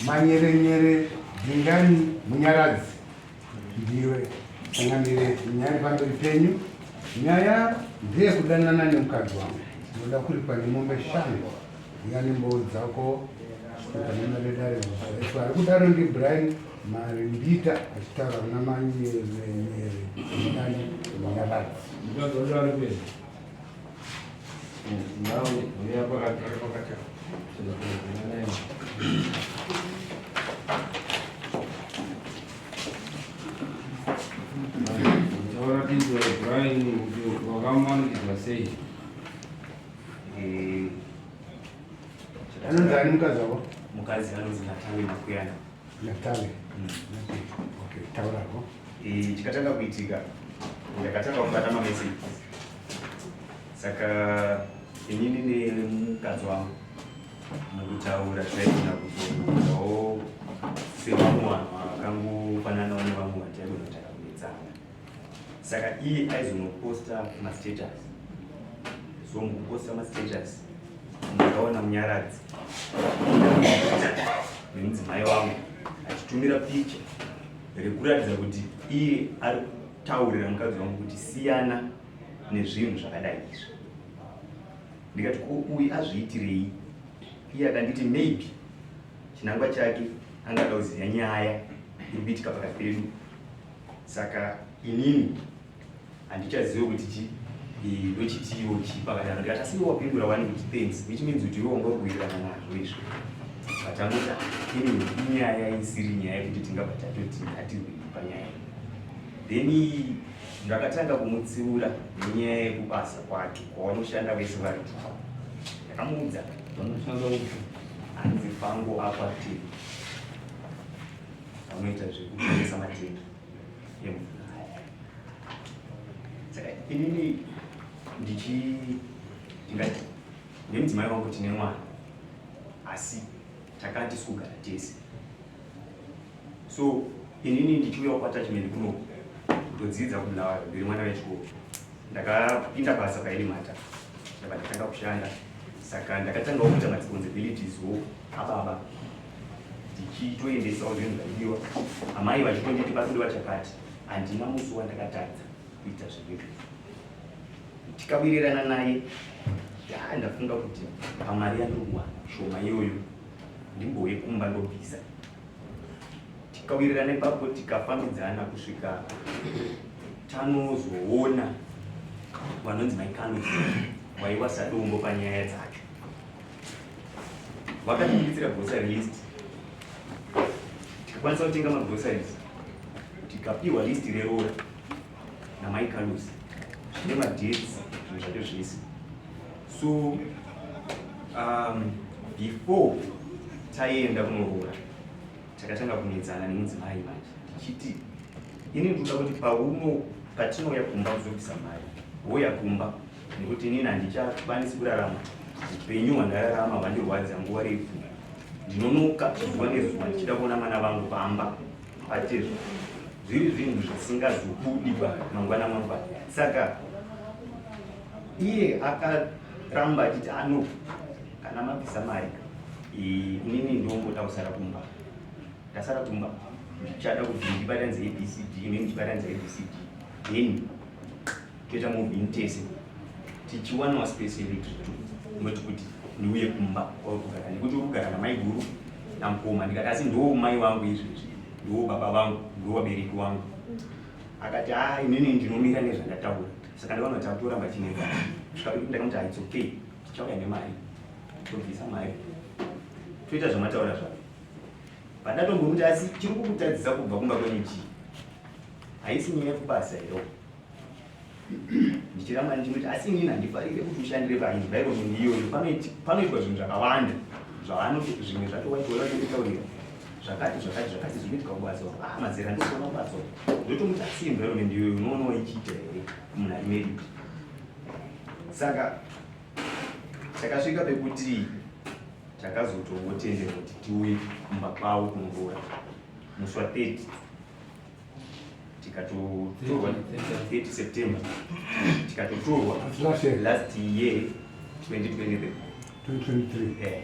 Manyerenyere Dingani Munyaradzi ndiwe changamire nyaya pamberi penyu. Nyaya ndeyekudanana nemukadzi wangu, ndinoda kuripa nemombe shanu. Uya nembowo dzako pane dare. Ari kudaro ndiBrian Marimbita achitaura kuna Manyerenyere Dingani Munyaradzi. Tauratidzwa Brian kuti wakamanikidzwa sei? Anonzi ani mukadzi wako? Mukadzi anonzi Natalie Makuyana. Natalie. Okay, taurako. Chikatanga kuitika ndakatanga kubata mameseji saka inini nemukadzi wangu mukutaura taigona kutoitawo sevamwe vanhu vakangofananawo nevamwe vanhu taigona kutanga kunetsana saka iye aizonoposta mastatus so mukuposta mastatus ndakaona munyaradzi nemudzimai wangu achitumira picha rekuratidza kuti iye ari kutaurira mukadzi wangu kuti siyana nezvinhu zvakadai izvi ndikati ko uyu azviitirei iye akanditi maybe chinangwa chake angada kuziva nyaya iri kuitika pakati pedu saka inini handichazive kuti chi ndochitiwo chii pakadaro ndikati asi iwe wapindura wani kuti thanks which means kuti iwe wanga uri kuwirirana nazvo izvo but angoti anyway inyaya isiri nyaya yekuti tingabva tatoti ngatirwei panyaya then ndakatanga kumutsiura nenyaya yekubasa kwake kwavanoshanda vese vari two ndakamuudza Vanoshanda kupi? Hanzi Fango Aquactive vanoita zvekutengesa matengi emvura. Saka inini ndichi ndingati nemudzimai wangu tine mwana asi takati sikugara tese so inini ndichiuya kuattachment kuno kutodzidza kubulawayo ndiri mwana wechikoro ndakapinda basa paelimata ndabva ndatanga kushanda saka ndakatangawo kuita maresponsibilities wo ababa ndichitoendesawo zvinhu zvaidiwa amai vachitonditi pakudiwa chakati handina musi wandakatadza kuita zvinhu izvi tikawirirana naye yaa ndafunga kuti pamari yandiri kuwana shoma iyoyo ndimbouye kumba ndobvisa tikawirirana ipapo tikafambidzana kusvika tanozoona vanonzi maikano waiwa sadombo panyaya dzacho vakatibuditsira grocery list tikakwanisa kutenga magroceries tikapiwa list reroora namai Carlos zvine madates zvinhu zvacho zvese so before taenda kunoroora takatanga kunetsana nemudzimai manje tichiti ini ndinoda kuti pauno patinouya kumba kuzobvisa mari wouya kumba nekuti inini handichakwanisi kurarama upenyu hwandararama hwandirwadza nguva refu ndinonoka zuva nezuva ndichida kuona mwana vangu pamba patezvo zviri zvinhu zvisingazobudi pa mangwana mangwana saka iye akaramba achiti ano kana mabvisa mari inini ndomboda kusara kumba ndasara kumba ndichada kuti ndibatanidze abcd inini ndichibatanidza abcd then toita move in tese tichiwanawo space yedu tiri two not kuti ndiuye kumba kwauri kugara nekuti uri kugara namaiguru namukoma ndikati asi ndiwo mai vangu izvezvi ndiwo baba vangu ndiwo vabereki vangu akati a inini ndinomira nezvandataura saka ndakaona kuti akutoramba chinetsa svika pekuti ndakamuti its okay tichauya nemari tobvisa mari toita zvamataura zvavo pandatombomuti asi chiri kukutadzisa kubva kumba kwenyu chii haisi nyaya yekubasa here ndichiramba ndichimuti asi inini handifarire kuti ushandire paenvironment iyoyo panoitwa zvinhu zvakawanda zvavanoti zvimwe zvacho waitoona vachikutaurira zvakati zvakati zvakati zvinoitika kubasa uko ah mazera ndikuona kubasa uko ndotomuti asi environment iyoyo unoonawo ichiita here munhu ari married saka takasvika pekuti takazotongotenderwa kuti tiuye kumba kwavo kunoroora musi wa 30 tikatotorwa 30 September tikatotorwa last year 2023 2023 eh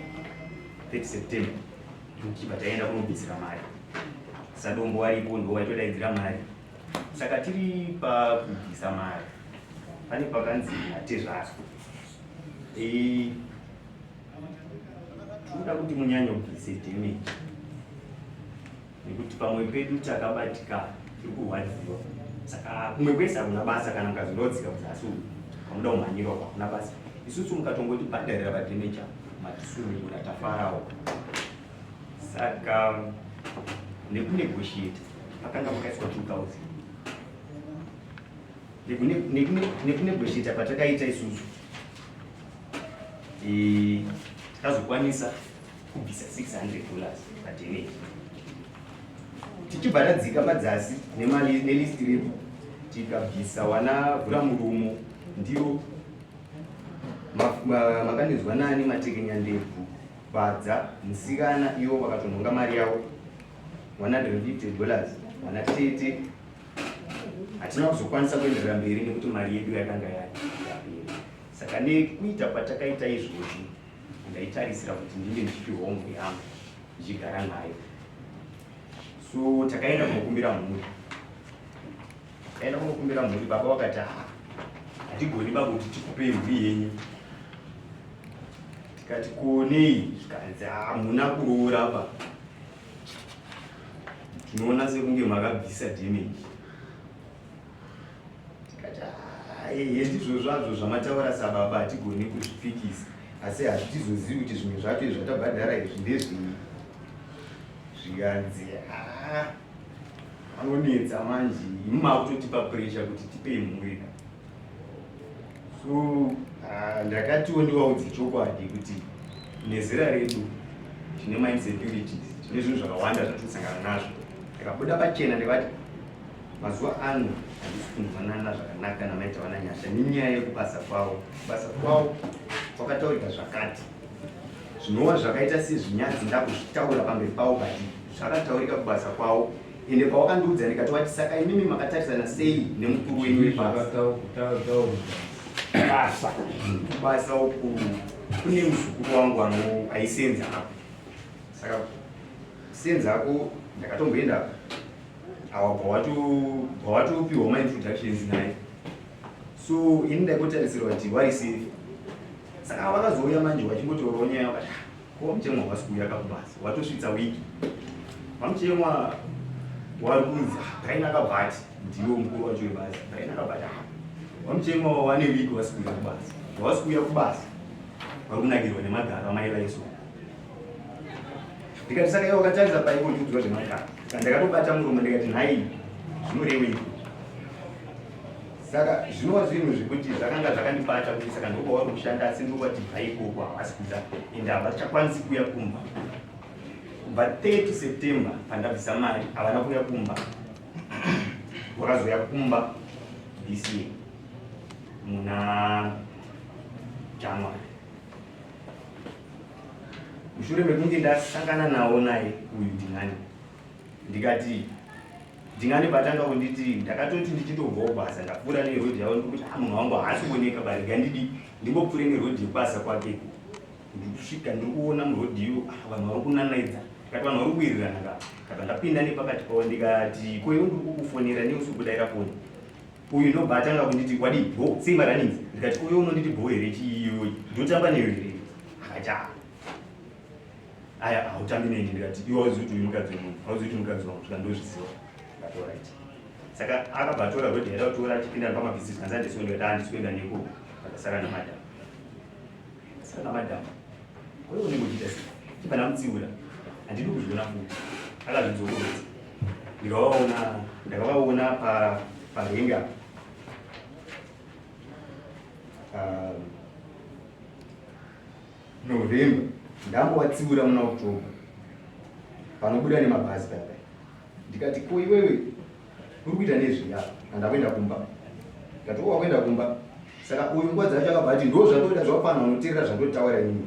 30 September. Tichibva taenda kunobvisira mari. Sadombo waripo ndo waitodaidzira mari. Saka tiri pakubvisa mari pane pakanzi natezvara, tinoda kuti munyanyobvise damage nekuti pamwe pedu takabatika, tiri kurwadziwa. Saka kumwe kwese hakuna basa, kana mukazododzika kuzasi uku pamuda kumhanyira uku hakuna basa. Isusu mukatongotibhadharira padamage apo, matisunungura, tafarawo. Saka nekunegotiate pakanga pakaiswa 2000. Nekunegotiata patakaita isusu, takazokwanisa kubvisa $600 padamage. Tichibva tadzika padzasi nelist repo, tikabvisa wana vhura muromo, ndiro makandinzwa nani, matekenya ndebvu, badza musikana, ivo vakatonhonga mari yavo $150. Vana tete hatina kuzokwanisa kuenderera mberi nekuti mari yedu yakanga yapera. Saka nekuita kwatakaita izvozvi, ndaitarisira kuti ndinge ndichipiwa mhuri yangu ndichigara nayo. So takaenda kunokumbira mhuri, taenda kunokumbira mhuri. Baba vakati, "Ha, hatigoni baba kuti tikupei mhuri yenyu." Tikati, "Konei?" Zvikanzi, "Hamuna kuroora pa, tinoona sekunge makabvisa damage." Tikati, "Ehe, ndizvo zvazvo zvamataura sababa, hatigoni kuzvipikisa, asi hazvitizozivi kuti zvimwe zvacho izvi zvatabhadhara izvi ndezvei." Zvikanzi, "Ah, vanonetsa manje, imi makutotipa pressure kuti tipei mhuri ka." So ndakatiwo ndivaudze chokwadi kuti nezera redu tine mainsecurities, tine zvinhu zvakawanda zvatinosangana nazvo. Ndikabuda pachena ndikati mazuva ano handisi kunzwanana zvakanaka namaita vana Nyasha nenyaya yekubasa kwavo. Kubasa kwavo kwakataurika zvakati zvinova zvakaita sezvinyadzi ndakuzvitaura pamberi pavo, but zvakataurika kubasa kwavo. Ende pawakandiudza ndikati wati, "Saka imimi makatarisana sei nemukuru wenyu webasa?" Basa. Kubasa uku kune muzukuru wangu ano aisenza apo. Saka senza ako ndakatomboenda awa bvawatopiwa maintroductions naye. So ini ndaikotarisirwa kuti wari safe. Saka vakazouya manje vachingotaurawo nyaya, vakati, "Ah, ko vamuchemwa havasi kuuya kakubasa, watosvitsa wiki vamuchemwa wari kunzi." Ah, Brian akabva ati, ndiwo mukuru wacho webasa, Brian akabva ati, "Ah, vamuchemwa wane wiki vasi kuuya kubasa, havasi kuuya kubasa, vari kunakirwa nemagaro amai vaiso." Ndikati, "Saka iwe wakatarisa paiko ndiudzwa zvemagaro?" Saka ndakatobata muromo ndikati, "Nhai, zvinorevei?" Saka zvinova zvinhu zvekuti zvakanga zvakandibata kuti saka ndokwavari kushanda, asi ndokwati bva ikoko havasi kuda, ende havachakwanisi kuuya kumba. Kubva 30 September pandabvisa mari havana kuuya kumba. Vakazouya kumba this year muna January, mushure mekunge ndasangana nawo naye uyu Ndingani. Ndikati Ndingani patanga kunditi, ndakatoti ndichitobvawo basa ndapfuura nerodhi yavo, ndikuti, "Ah, munhu wangu haasi kuoneka, barega ndidi ndimbopfuure nerodhi yebasa kwake." Ndikusvika ndiri kuona murodhi iyo, ah, vanhu vari kunanaidza. Ndikati vanhu vari kuwirirana ka. Ndabva ndapinda nepakati pavo ndikati, "Ko iwe, ndiri kukufonera neusi kudaira foni?" Uyu ndobva atanga kunditi, "Wadi bho sei marunnings?" Ndikati, "Ko iwe unonditi bho here? Chiiyoyi ndotamba neyo here?" Akati, "Ah, aya hautambi neni." Ndikati, "Iwe hauzivi kuti uyu mukadzi wemunhu, hauzivi kuti mukadzi wangu?" Svika ndozviziva. Ndikati, "Alright." Saka akabva atora rodhi yaida kutora achipinda pamabhizinesi, kanzi handisi. Ndikati, "Handisi kuenda neko." Akasara namadhamu, akasara namadhamu. "Koiwe unenge uchiita sei?" Chibva ndamutsiura, "Handidi kuzviona futi." Akazvidzokorodza. Ndikavaona, ndakavaona parenga November. Ndambovatsiura muna October panobuda nemabhazi paya paya. Ndikati, "Ko iwewe uri kuita nezvei apa?" Andakuenda kumba. Ndikati, "Wakuenda kumba?" Saka uyu nguva dzacho akabva ati, "Ndo zvatoda zvakwana, unoteerera zvandotaura inini."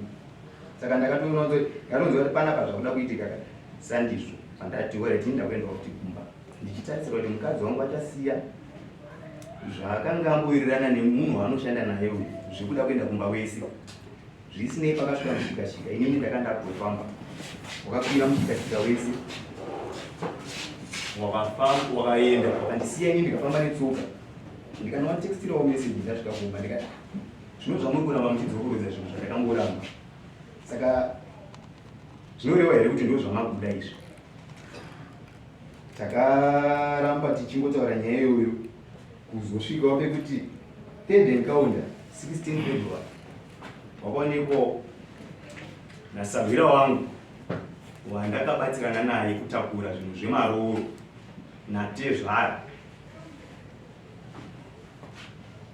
Saka ndakatoona kuti, ndakatonzwa kuti panapa zvakuda kuitika ka sandizvo. Pandati alright, ini ndakuenda kuti kumba ndichitarisira kuti mukadzi wangu achasiya zvaakanga ambowirirana nemunhu waanoshanda naye uyu zvekuda kuenda kumba wese. Zvisinei, pakasvika mushikashika, inini ndakanga ndakutofamba. Wakakwira muchikatika wese wakafamba wakaenda wakandisiya ini ndikafamba netsoka ndikanovatextirawo message ndasvika kumba ndikati zvino zvamuri kuramba muchidzokorodza zvinhu zvandakangoramba saka zvinoreva here kuti ndo zvamakuda izvi takaramba tichingotaura nyaya iyoyo kuzosvikawo pekuti third encounter 16 February wakaonekwawo nasahwira wangu wandakabatsirana naye kutakura zvinhu zvemarooro natezvara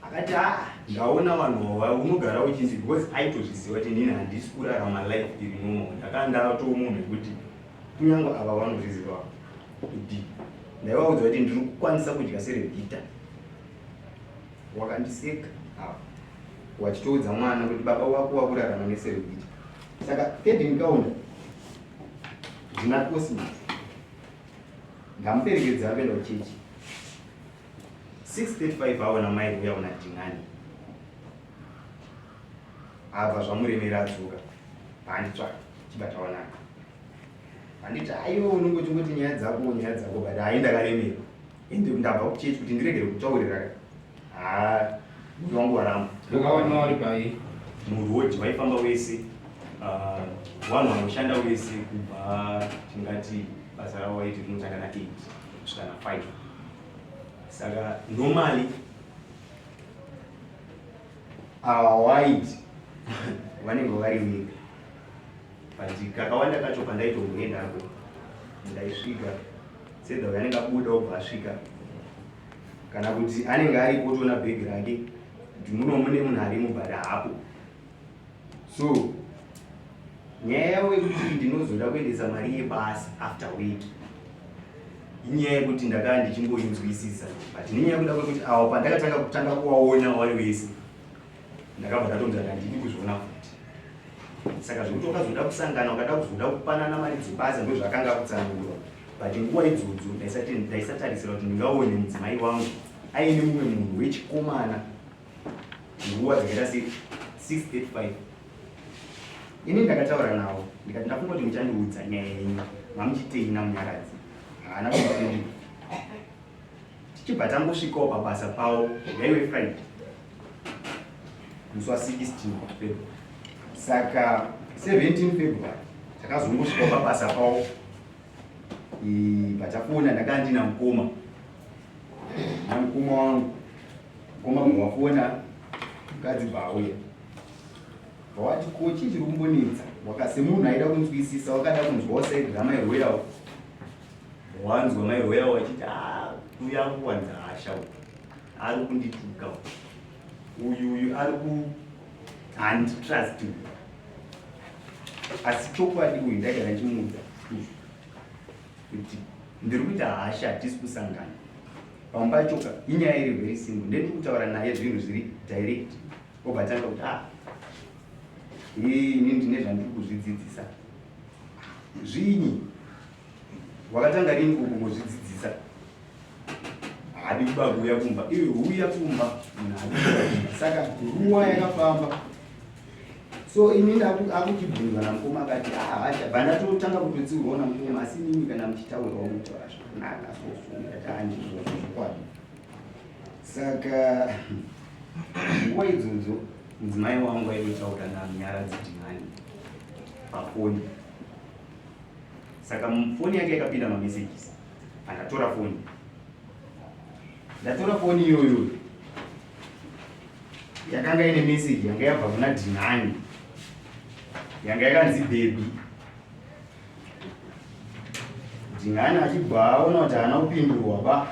akati a ah, ndaona vanhu ava unogara uchinzi because aitozviziva kuti inini handisi kurarama life iri normal ndakanga ndatoo munhu wekuti kunyange ava vanozviziva kuti ndaivaudza kuti ndiri kukwanisa kudya serebhita wakandiseka apa wachitoudza mwana kuti baba wako wakurarama neserebhita saka third encounter ndina cosmas ndamuperekedza apenda kuchechi 6:35 aona mai uya una dhingani abva zvamuremera adzoka paanditsvaka chibva taonana handiti aiwe unongoti ngoti nyaya dzako nyaya dzako but hai ndakaremerwa ende ndabva kuchechi kuti ndiregere kutaurira haa muti wangu waramba wakawana wari pai muroad waifamba wese ah, vanhu vanoshanda wese kubva tingati basa ravo vaiti rinotanga na 8 kusvika na 5 saka normally ava white vanenge vari vega but kakawanda kacho pandaitomboendako ndaisvika sedha uyo anenge abuda obva asvika kana kuti anenge aripo otoona bhegi rake kuti muno mune munhu arimo but haapo so nyaya yavo yekuti ndinozoda kuendesa mari yebasa after week inyaya yekuti ndakaa ndichingoinzwisisa but nenyaya yekuda kwekuti awa pandakatanga kutanga kuwaona wari wese ndakabva ndatonzi ati handidi kuzviona futi saka zvekuti wakazoda kusangana ukada kuzoda kupanana mari dzebasa ndozvakanga kutsanangurwa but nguva idzodzo ndaisatarisira kuti ndingaone mudzimai wangu aine mumwe munhu wechikomana nguva dzakaita se 635 ini ndakataura navo ndikati ndafunga kuti muchandiudza nyaya yenyu mamuchitei namunyaradzi haana kundipindura tichibva tangosvikawo pabasa pavo yaiwe friday musi wa 16 February saka 17 February takazongosvikawo pabasa pavo patafona ndakanga ndina mukoma namukoma wangu mukoma bva wafona mukadzi bva auya bva wati ko chii chiri kumbonetsa wakasemunhu aida kunzwisisa wakada kunzwawo saidi ramairoyawo wanzwa mai Roya wachiti ah, uyu ari kuwanza hasha uyu ari kundituka uyu uyu ari ku handitrust uyu asi chokwadi uyu ndaigara ndichimuudza kuti ndiri kuita hasha hatisi kusangana pamwe pacho ka inyaya iri very simple ndendiri kutaura naye zvinhu zviri direct obva atanga kuti ah ini ndine zvandiri kuzvidzidzisa zvinyi wakatanga rini kungozvidzidzisa haadi kuba kuuya kumba iwe huya kumba munhu haadi kuuya kumba saka nguva yakafamba so inini akuchibvunzwa namukoma akati ah, bva ndatotanga kutotsiurwawo namukoma asi inini kana muchitaurawo mutaura zvakanaka soso ndikati handizvozvo zvokwadi saka nguva idzodzo mudzimai wangu aitotaura namunyaradzi dhimani pafoni saka foni yake yakapinda mamessages andatora foni ndatora foni iyoyo yakanga ine message yanga yabva kuna dhinani yanga yakanzi baby Dingani achibva aona kuti haana kupindurwa ba.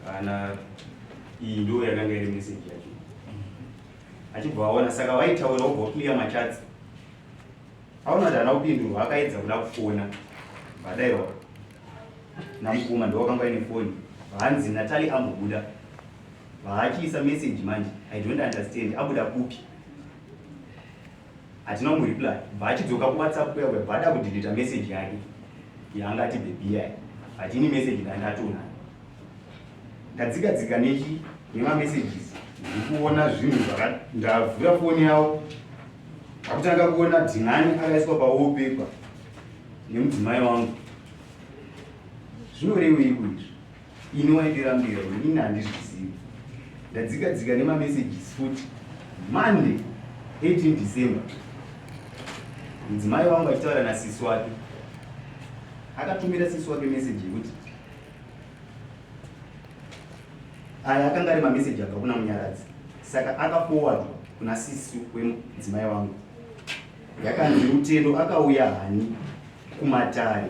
Kana iyi ndo yakanga iri message yacho. Achibva aona saka vaitaura obva clear machats. Aona kuti haana kupindurwa akaedza kuda kufona. Vadairwa. Namukoma ndo wakanga ine foni. Hanzi Natalie ambobuda. Vaachiisa message manje. I don't understand. Abuda kupi? Hatina kumureply bva achidzoka kuwhatsapp kuya kuya bva ada kudeleta message yake yaanga ati baby yaya but ini message ndandatona ndadzika dzika nechi nemamessages ndiri kuona zvinhu zvaka ndavhura foni yavo Akutanga kuona Dhinani akaiswa pawallpaper nemudzimai wangu. Zvinoreweiko izvi? Ini waindirambira ini handizvizivi. Ndadzika dzika nemamessages futi. Monday 18 December mudzimai wangu achitaura nasisi wake akatumira sisi wake message yekuti aya akanga ari mameseji abva kuna Munyaradzi, saka akafowadwa kuna sisi wemudzimai wangu. Yakanzi Rutendo akauya hani kumatare.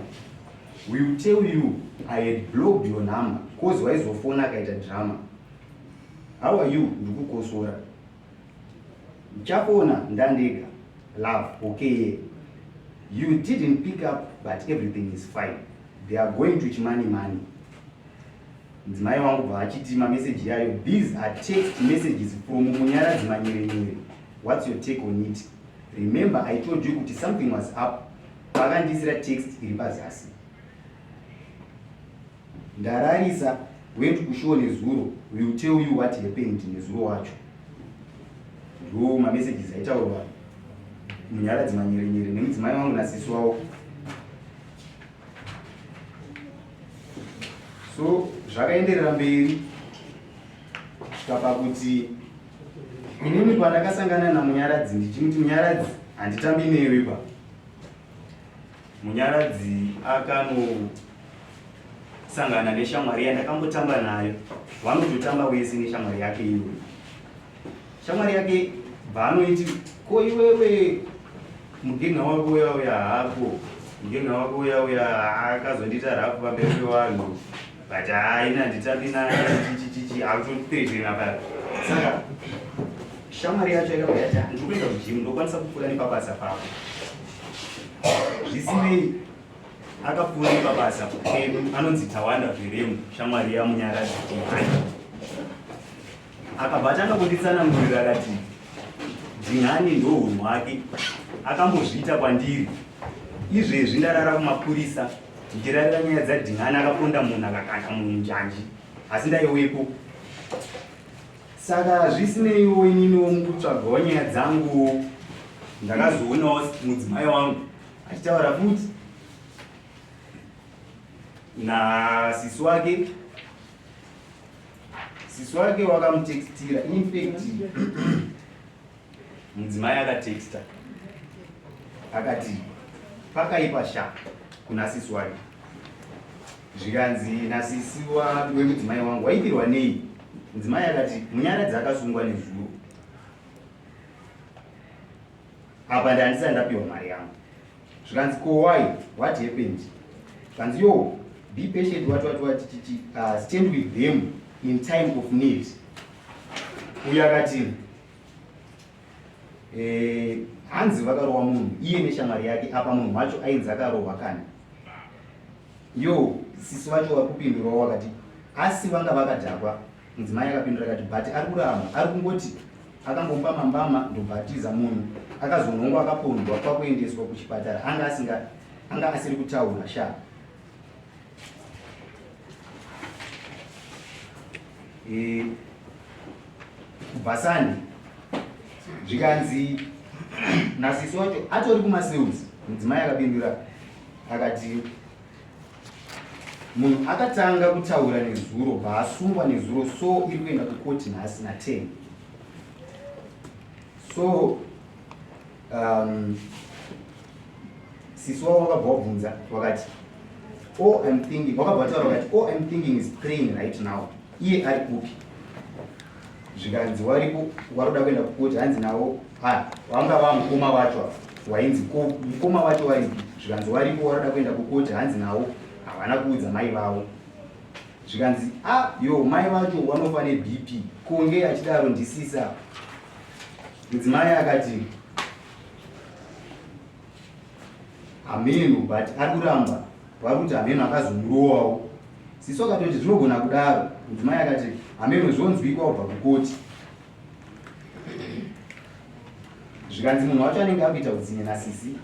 Will tell you I had blocked your number cause waizofona akaita drama. How are you? Ndikukosora. Ndichafona ndandega. Love, okay. You didn't pick up but everything is fine. They are going to Chimani Mani. Mudzimai wangu bva achiti mameseji yayo, these are text messages from Munyaradzi Manyerenyere. What's your take on it? Remember I told you kuti something was up paakandisira text iri pazasi. Ndararisa went kushow nezuro, will tell you what happened nezuro wacho. Ndo mamessages aitaurwa Munyaradzi Manyerenyere nemudzimai wangu nasisi wavo. So zvakaenderera mberi kusvika pakuti inini pandakasangana naMunyaradzi ndichimuti Munyaradzi handitambi newe pa Munyaradzi akanosangana neshamwari yandakambotamba nayo, vanototamba wese neshamwari yake iyoyo. Shamwari yake bvaanoiti ko iwewe mugenga wako uya uya hako mugenga wako uya uya akazondiita rafu pamberi pevanhu but haina handitambi naye chichichichi akutotiretena paya. Saka shamwari yacho yakabva yati ndiri kuenda kujimu ndokwanisa kupfuura nepabasa pako. Zvisinei akapfuura nepabasa pedu anonzi Tawanda Zviremu, shamwari yaMunyaradzi. Akabva atanga kunditsanangurira akati Dzinhani ndohunhu hwake akambozviita kwandiri. Izvezvi ndarara kumapurisa ndichirarira nyaya dzaDhinhani akaponda munhu akakanda munhu munjanji asi ndaiwepo. Saka zvisineiwo ininiwo mukutsvagawo nyaya dzangu ndakazoonawo mudzimai wangu achitaura futi nasisi wake. Sisi wake wakamutextira, in fact mudzimai akatexta akati pakaipa sha kuna sisi wake, zvikanzi nasisi wemudzimai wangu waipirwa nei? Mudzimai akati Munyaradzi akasungwa nezuro apa ndandisati ndapiwa mari yangu. Zvikanzi ko why, what happened? Zvikanzi yo be patient, what what what chichi, stand with them in time of need. Uyu akati hanzi vakarohwa munhu iye neshamwari yake, apa munhu wacho ainzi akarohwa kani. Yo sisi vacho vari kupindurawo vakati asi vanga vakadhakwa. Mudzimai akapindura akati but ari kuramba, ari kungoti akangomupa mambama ndobva atiza munhu akazonhongwa akapondwa kwakuendeswa kuchipatara, anga asinga anga asiri kutaura sha. Kubva sani zvikanzi nasisi wacho atori kumasales. Mudzimai akapindura akati munhu akatanga kutaura nezuro bvaasungwa nezuro, so iri kuenda kukoti nhasi na10. So sisi wavo wakabva wabvunza wakati all I'm thinking, wakabva wataura wakati all I'm thinking is praying right now. Iye ari kupi? Zvikanzi waripo waroda kuenda kukoti, hanzi nawo wanga va mukoma wacho wainzi ko mukoma wacho waripi? Zvikanzi waripo waroda kuenda kukoti, hanzi nawo havana kuudza mai vavo. Zvikanzi yo mai vacho wanofa neBP konge achidaro ndisisa. Mudzimai akati hameno but ari kuramba, vari kuti hameno akazomurowawo. Sisi akatoti zvinogona kudaro. Mudzimai akati hameno zvonzwikwa kubva kukoti. Zvikanzi munhu wacho anenge akuita utsinye nasisi.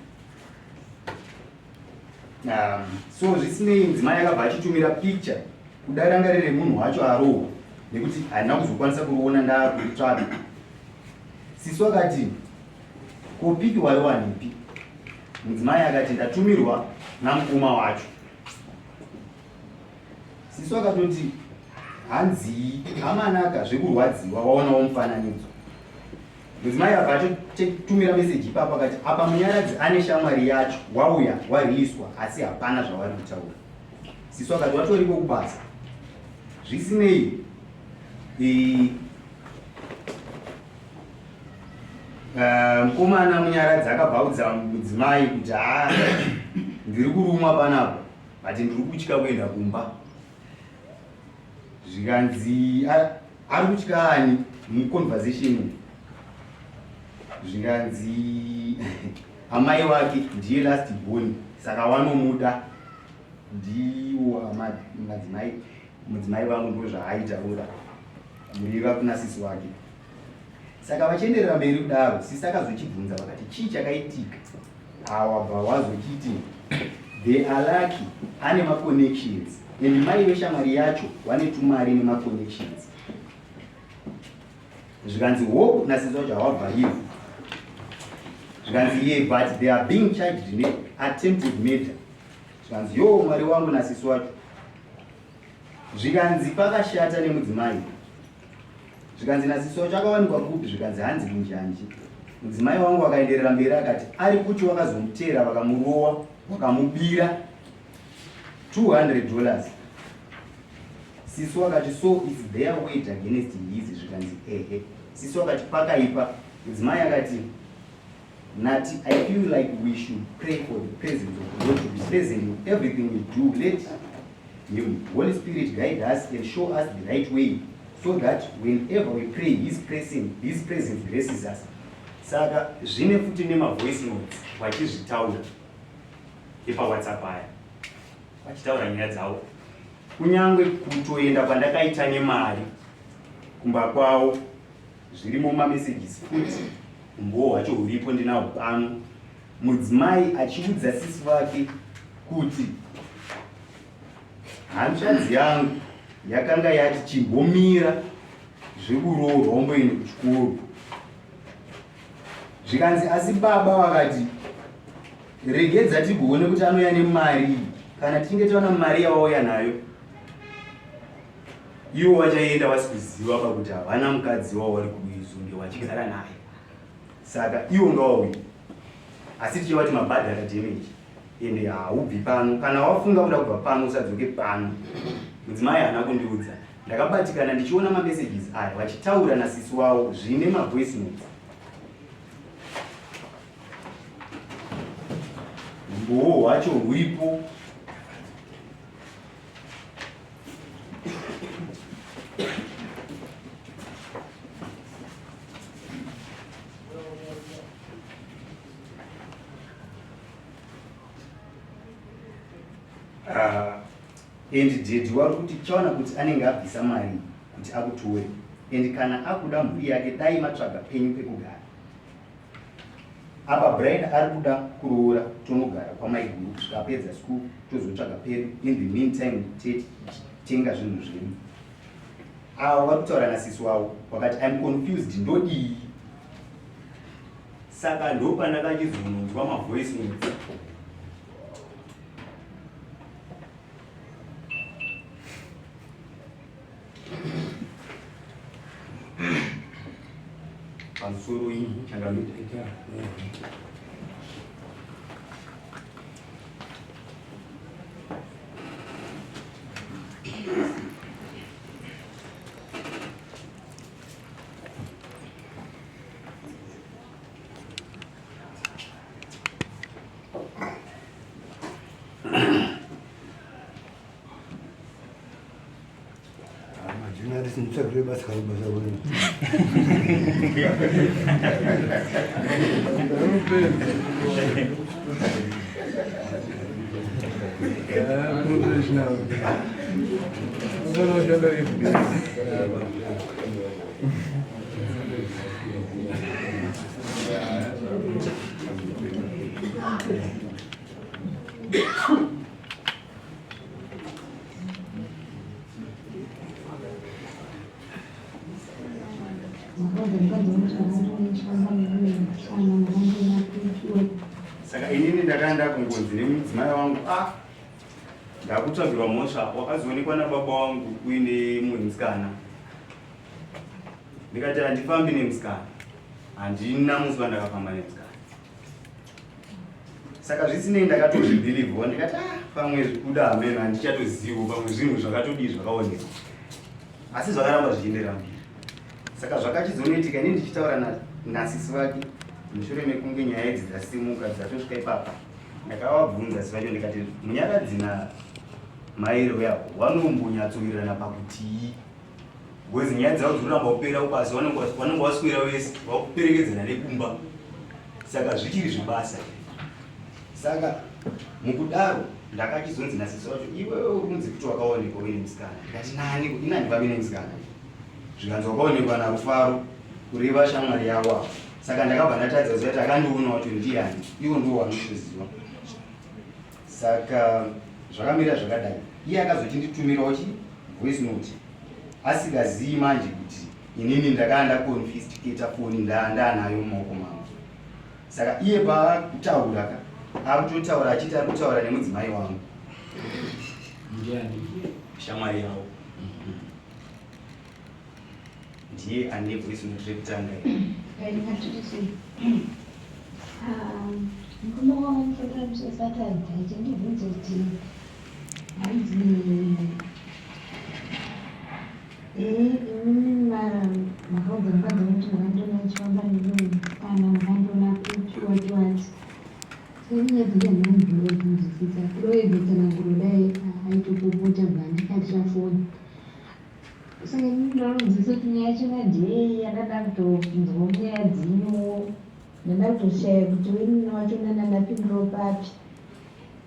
So zvisinei mudzimai akabva achitumira picture kuda ranga riri munhu wacho arohwa, nekuti handina kuzokwanisa kuruona ndakutsvaga. Sisi akati Ko piki waiwanepi? Mudzimai akati ndatumirwa namukoma wacho. Sisi wakatoti hanzii amanaka zvekurwadziwa waonawo mufananidzo. Mudzimai abva atotumira meseji ipapo akati apa Munyaradzi ane shamwari yacho wauya wariiswa asi hapana zvavari kutaura. Sisi wakati watoriko kubasa. Zvisinei mukomana Munyaradzi akabva audza mudzimai kuti haa ndiri kurumwa panapa but ndiri kutya kuenda kumba. Zvikanzi ari kutya ani muconversation zvikanzi amai wake ndiye last born saka wanomuda ndiwo madzimai mudzimai vangu ndo zvaaitaura kureva kuna sisi wake. Saka vachienderera mberi kudaro sisi akazochibvunza vakati chii chakaitika awabva wazochiti they are lucky ane maconnections and mai veshamwari yacho vane tumari nemaconnections. Zvikanzi hope nasisi wacho hawabva ivo. Zvikanzi ye but they are being charged neattempted murder. Zvikanzi yo mwari wangu nasisi wacho. Zvikanzi pakashata nemudzimai. Zvikanzi nasisi wacho akawanikwa kupi? Zvikanzi hanzi kunjanji. Mudzimai wangu akaenderera mberi akati ari kuti wakazomuteera vakamurowa vakamubira $200. Sisi wakati so it's their word against his. Zvikanzi ehe. Sisi wakati pakaipa. Mudzimai akati Nati, I feel like we should pray for the presence of God to be present in everything we do. Let him, Holy Spirit, guide us and show us the right way so that whenever we pray, his presence, his presence graces us. Saka zvine futi nemavoice notes vachizvitaura epawhatsapp aya vachitaura nyaya dzavo kunyange kutoenda kwandakaita nemari kumba kwavo Zvirimo mumamessages futi umbowo hwacho huripo ndinahwo pano. Mudzimai achiudza sisi vake kuti hanzvadzi yangu yakanga yati chimbomira zvekuroorwa umboende kuchikoro. Zvikanzi asi baba vakati regedza tigoone kuti anouya nemari kana tichinge taona mari yawauya nayo Ivo vachaenda vasi kuziva pakuti havana mukadzi wavo vari kuizunge vachigara naye, saka ivo ngavauye, asi tichavati mabhadhara damage ende haubvi pano. Kana wafunga kuda kubva pano usadzoke pano. Mudzimai haana kundiudza, ndakabatikana ndichiona mamessages aya vachitaura nasisi wavo zvine mavoice notes. Umbowo hwacho huripo. And daddy wari kuti tichaona kuti anenge abvisa mari kuti akutore and kana akuda mhuri yake dai matsvaga penyu pekugara. Apa Brian ari kuda kuroora tonogara kwamaiguru kusvika apedza school tozotsvaga pedu in the meantime tenga zvinhu zvedu. Ava vari kutaura nasisi wavo vakati I'm confused ndodii. Saka ndopandakachizononzwa mavoice notes pamusoro iyi changamire. Majournalist mutsvagire basa kana basa kwenu. Professional. Unoshanda FBI. Inini ndakaenda kungonzi nemudzimai wangu, ah, ndakutsvagirwa mhosva, wakazoonekwa nababa wangu uine mumwe musikana. Ndikati handifambi nemusikana, handina musi wandakafamba nemusikana. Saka zvisinei ndakatozvibhilivhawo, ndikati ah, pamwe zvikuda hameno, handichatozivo, pamwe zvinhu zvakatodii zvakaonekwa, asi zvakaramba zvichienderera mberi. Saka zvakachizonoitika, ini ndichitaura nasisi vake mushure mekunge nyaya idzi dzasimuka dzatosvika ipapa, ndakavabvunza sisi vacho ndikati, Munyaradzi namairo yavo vanombonyatsowirirana pakutii? Because nyaya dzavo dzinoramba kupera kubasa, vanenge vaswera vese vakuperekedzana nekumba, saka zvichiri zvebasa. Saka mukudaro ndakachizonzi nasisi wacho, iwewe uri kunzi kuti wakaonekwa uine musikana. Ndikati, nani? Ini handifambi nemusikana. Zvikanzi wakaonekwa naRufaro, kureva shamwari yavo avo. Saka ndakabva ndatadza kuziva kuti akandiona wacho ndiani, iwo ndiwo wanotoziva. Saka zvakamira zvakadai, iye akazochinditumirawo chi voice note asingazivi manje kuti inini ndakaa ndakonfisticata foni ndaanayo mumaoko mangu. Saka iye paakutaura ka, akutotaura achiti ari kutaura nemudzimai wangu. Ndiani? Shamwari yavo ndiye ane voice note rekutanga iri. Mukoma wangu musi weSaturday achindibvunza kuti hanzi, imimi makaudza mukadzi wangu kuti makandiona achifamba nemumwe musikana, makandiona kupi, wati wati. Saka nyaya dzacho handina kubvira kudzinzwisisa. Kuroedza tsananguro dai aitopopota bva andikatira foni. Saka inini ndinonzwisisa kuti nyaya yacho ndeyei, yandada kutonzwa munyaya dzenyuwo. Ndada kutoshaya kuti wenini wacho ndanda ndapindirawo papi.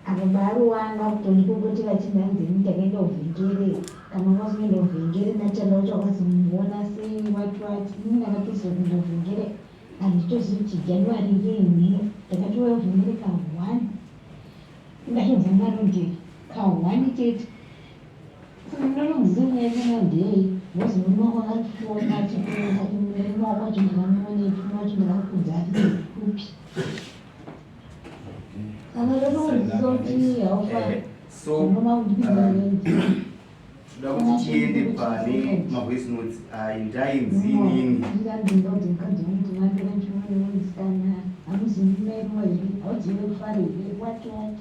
Apa baruwanga kutondipopotera achinzi hanzi ini ndakaenda kuvhengere. Kana wakazoenda kuvhengere natanda wacho wakazomuona sei, wati wati. Inini ndakapedzisira kuenda kuvhengere handitozivi kuti January riini. Ndakatouya kuvhengere ka one. Ndatonzwa marondera ka one chete. Saka ndinonzwisisa nyaya yacho ndeyei. Because murume wako akationa achikuudza, ini murume wako wacho ndakamuonepi, murume wacho ndakamukudza ari kupi. Saka ndinonzwisisa kuti haufa So murume wangu ndipindura rent. Toda kuti tiende pane mavoice notes ayi ndainzi inini. Ndinganzwa kuti mukadzi wangu ndingandiona ndichimuona musikana, hamuzivi mairwa here, hauzivi kufara here, what what.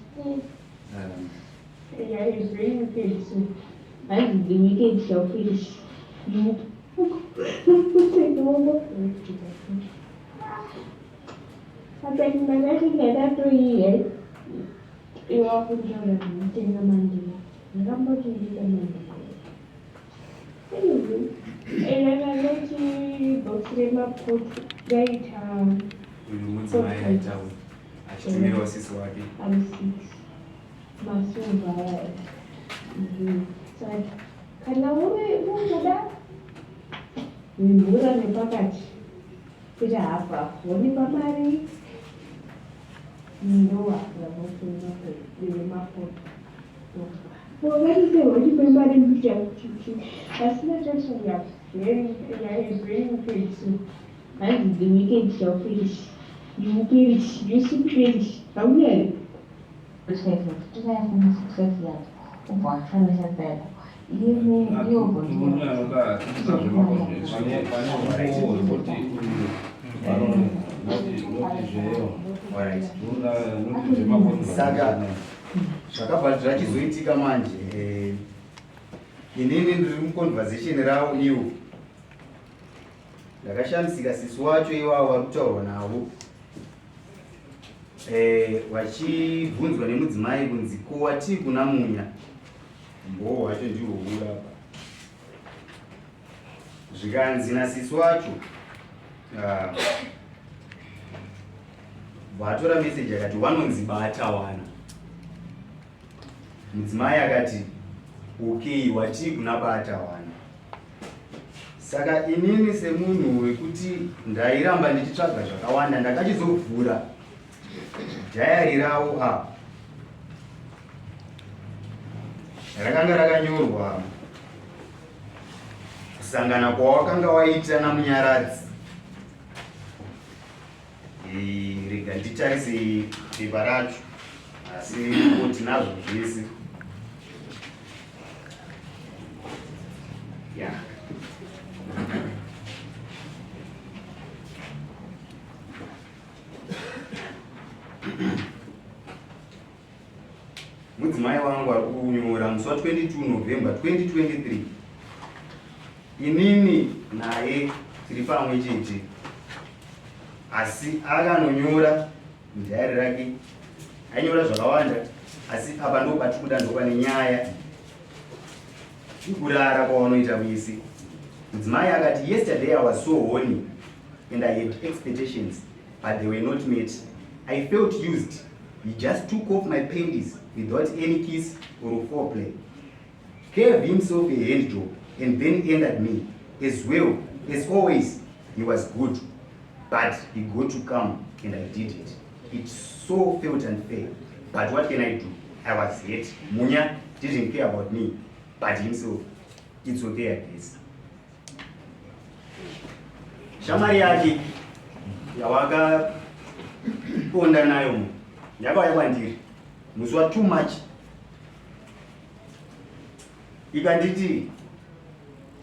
Yeah, it's very wicked. So, hanzi the wicked shall perish. You take over. Apa ndakati ndakatoiya iwakundiona ndinotenga mandiro, ndakambotengesa mandiro. Anyway, ndakati box remapoto raita Uyu mudzimai aitaura achitumirawo sisi wake. Ari six masumba aya. Saka kana uri ukuda mhura nepakati kuita hafu hafu, wonipa mari ndohafura remapoto. Wakati wonipa mari mbicha asina chasonga very very wicked. So hanzi the wicked shall perish. You perish, you soon perish. Haunyari. Ubva wafambisa peko iye ubva Murume anoda kuita zvemakonzero pane umbowo hwekuti uyu noti zveyo Alright. noti zvemakonzero. Saka zvakabva zvachizoitika manje, inini ndiri muconversation ravo iwo, ndakashamisika sisi wacho iwavo vari kutaurwa navo, vachibvunzwa nemudzimai kunzi ko watii kuna Munya? Mbowo hwacho ndihwo hurapa. Zvikanzi nasisi wacho, ah, vatora meseji akati wanonzi Batawana. Mudzimai akati okay, watii kuna Batawana? Saka inini semunhu wekuti ndairamba ndichitsvaga zvakawanda, ndakachizovhura diary ravo apa, rakanga rakanyorwa kusangana kwawakanga waita naMunyaradzi. Rega nditarise pepa racho asi tinazvo zvese. Yeah. Mudzimai wangu ari kunyora musi wa 22 November 2023. Inini naye tiri pamwe chete, asi akanonyora mudhayari rake, ainyora zvakawanda, asi apa ndo patiri kuda, ndo pane nyaya yekurara kwavanoita vese. Mudzimai akati, yesterday I was so horny and I had expectations but they were not met. I felt used. He just took off my panties without any kiss or foreplay, gave himself a hand job and then entered me. As well as always, he was good, but he got to come and I did it. It so felt unfair, but what can I do? I was hurt. Munya didn't care about me, but himself. It's okay, I guess. Shamwari yake yawakaponda nayo mu yakauya kwandiri musi wa too much ikanditi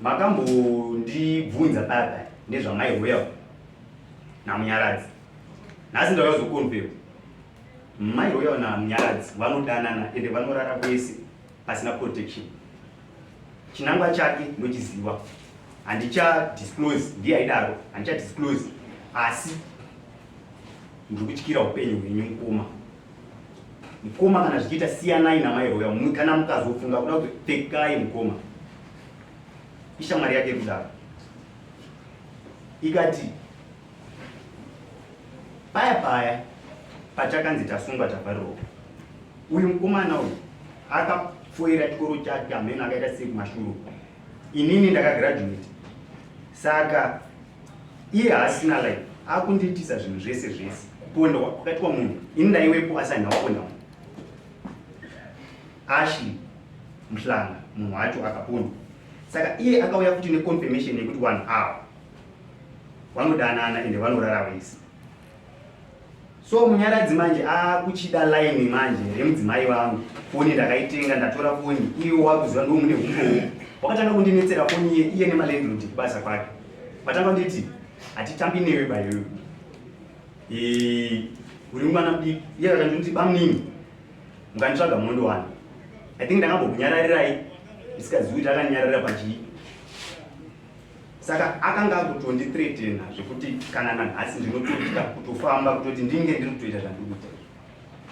makambondibvunza paya nezvamai Royal naMunyaradzi. Nhasi ndakazokonfirm mai Royal naMunyaradzi vanodanana ende vanorara kwese pasina protection. Chinangwa chake ndochiziva, handicha disclose, ndiye aidaro, handicha disclose, asi ndiri kutyira upenyu hwenyu mukoma. Mukoma, kana zvichiita siyanai namai Royal, kana mukazofunga kuda kuti pfekai mukoma. Ishamwari yake kudaro ikati paya paya pachakanzi tasungwa tavharirwa, uyu mukomana uyu akapfuira chikoro chake, hameno akaita sei kumashuru. Inini ndakagraduate, saka iye haasina life, akundiitisa zvinhu zvese zvese. Kupondwa kwakaitwa munhu, ini ndaiwepo, asi handina kuponda munhu. Ashley Mhlanga munhu wacho akapondwa. Saka iye akauya futi neconfirmation yekuti vanhu ava vanodanana ende vanorara vese. So Munyaradzi manje akuchida line manje remudzimai vangu. Foni ndakaitenga, ndatora foni, iye wakuziva ndo mune humbowo. Wakatanga kundinetsera foni iye iye nemalandlord kubasa kwake. Vatanga kunditi hatitambi newe baiwewe, uri mwana mudiki. Iye akanditi bamunini, mukanditsvaga munondiwana. I think ndakambokunyararirai ndisikazivi kuti akanyararira pachii. Saka akanga akutondithreatena zvekuti kana nanhasi ndinototya kutofamba, kutoti ndinge ndiri kutoita zvandiri kuita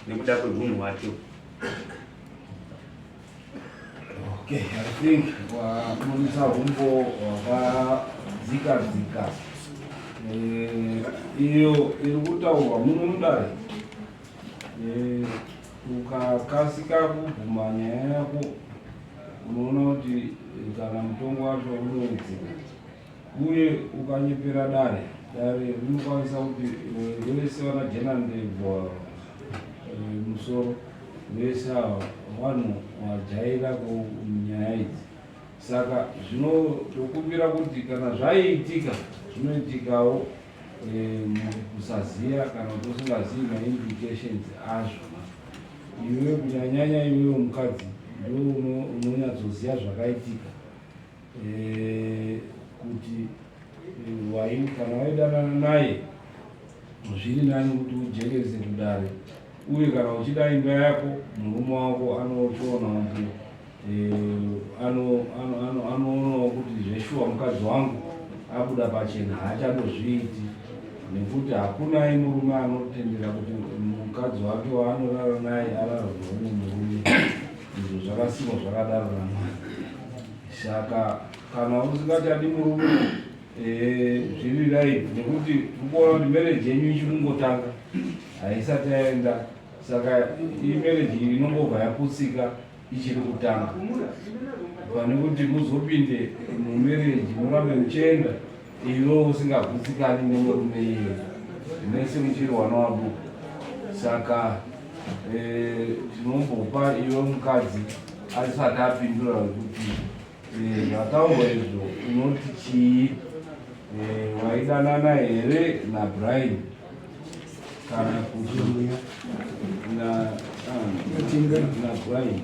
nekuda kwehunhu hwake. Okay, I think wabudisa humbo hwakadzika dzika. Iyo iri kutaurwa muno mudare, ukakasika kubvuma nyaya yako unoona kuti kana mutongo wacho unowedzera, uye ukanyepera dare, dare rinokwanisa kuti vese vana jenandebwa musoro vese ava vanhu vajaira kunyaya idzi. Saka zvinotokumbira kuti kana zvaiitika, zvinoitikawo mukusaziva kana kuti usingazivi maimplications azvona. Iwe kunyanyanya iwewe mukadzi ndo unonyatsoziva zvakaitika, kuti kana waidanana naye zviri nani kuti ujekese kudare, uye kana uchida imba yako murume wako anotoona kuti anoonawo kuti zveshuwa mukadzi wangu abuda pachena, haachandozviiti, nekuti hakunai murume anotendera kuti mukadzi wake waanorara naye arara neumwe murume. Izvo zvakasimwa zvakadaro naMwari. Saka kana usingachadi murume, zviri right, nekuti tiri kuona kuti marriage yenyu ichiri kungotanga, haisati yaenda. Saka imarriage iyi inongobva yaputsika ichiri kutanga, pane kuti muzopinde mumarriage murambe muchienda iwe usingagutsikani nemurume iye, mese muchiri wana waduku. Saka tinombopa iwe mukadzi asati apindura kuti zvataurwa izvo unoti chii? Waidanana here naBrian? Kana kuti na na Brian.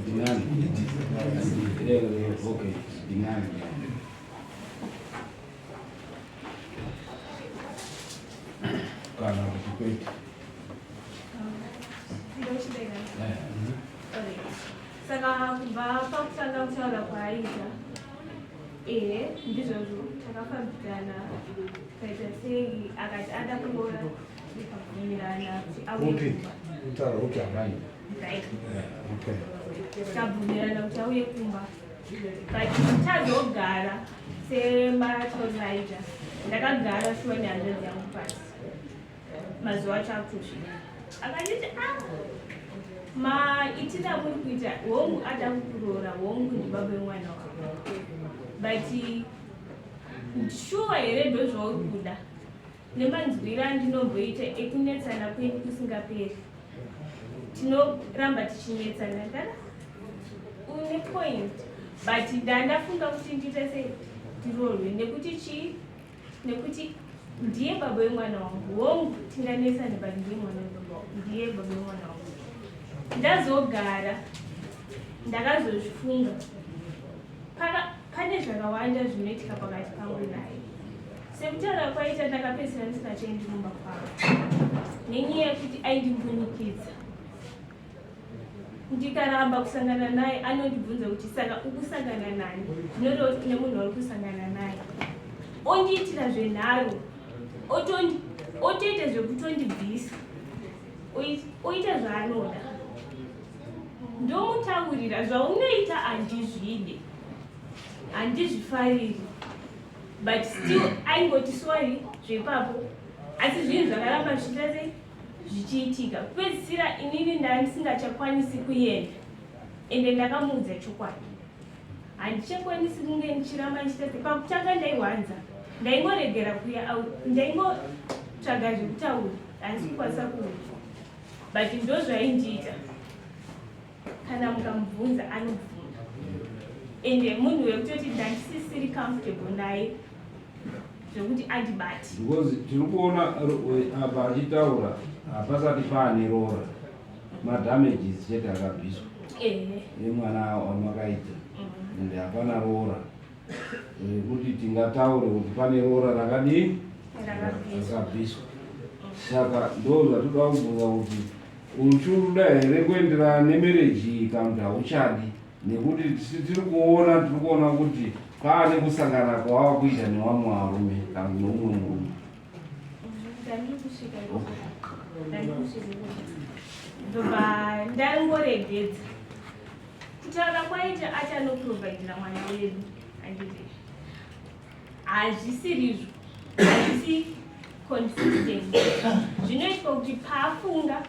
Dinani. Okay, Dinani. Kana kuti kwete. Saka kubva pakutanga kutaura kwaaita, ehe, ndizvozvo, takafambidzana kaita sei, akati ada kuroora, tikabvumirana kuti auye Upi? kumba. Utaura upi amai? Right. Okay. Tikabvumirana kuti auye kumba, but tazogara sematauriro aita, ndakagara shuwa nehanzvadzi yangu pasi. Mazuva acho akutosvika, akanditi, "A, maitiro amuri kuita, hongu ada kukuroora, hongu ndibaba vemwana wako, but shuwa here ndozvauri kuda nemanzwiro andinomboita ekunetsana kwedu kusingaperi? Tinoramba tichinetsana." Ndana une point, but ndandafunga kuti ndiite sei, ndiroorwe, nekuti chii? Nekuti ndiye baba wemwana wangu. Hongu tinganetsane, but ndiye mwana webaba, ndiye baba wemwana wangu. Ndazogara ndakazozvifunga. Pane zvakawanda zvinoitika pakati pangu naye. Sekutaura kwaita, ndakapedzisira ndisingachaendi kumba kwavo nenyaya yekuti aindimbunikidza. Ndikaramba kusangana naye, anondibvunza kuti, "Saka ukusangana nani? Zvinoreva kuti une munhu wari kusangana naye." Ondiitira zvenharo, otoita zvekutondibvisa, oita zvaanoda. Ndomutaurira, "Zvaunoita handizvide, handizvifariri," but still aingoti sorry zvepapo. Asi zvinhu zvakaramba zvichiita sei, zvichiitika. Kupedzisira inini ndaa ndisingachakwanisi kuenda, ende ndakamuudza chokwadi, handichakwanisi kunge ndichiramba ndichiita sei. Pakutanga ndaiwanza, ndaingoregera kuya, ndaingotsvaga zvekutaura, handisi kukwanisa kuuya, but ndo zvaindiita. Kana mukamubvunza, anobvunza. Ende munhu wekutoti ndandisisiri comfortable naye zvekuti andibati. Because tiri kuona apa achitaura, hapasati paane rora, madamages chete akabviswa emwana wamakaita, ende hapana rora rekuti tingataure kuti pane rora rakadii. Rakabviswa. Rakabviswa. Saka ndo zvatoda kubvunza kuti uchiuda here kuenderana nemarriage iyi kana kuti hauchadi, nekuti tiri kuona kuti paane kusangana kwawava kuita nevamwe varume kana neumwe murume. Ndandiri kusvika ikoko, ndandiri kusvika ikoko. Ndobva ndangoregedza kutaura kwaita. Ati anoprovidira mwana wedu, handiti? Hazvisirizvo, hazvisi consistent. Zvinoitwa kuti paafunga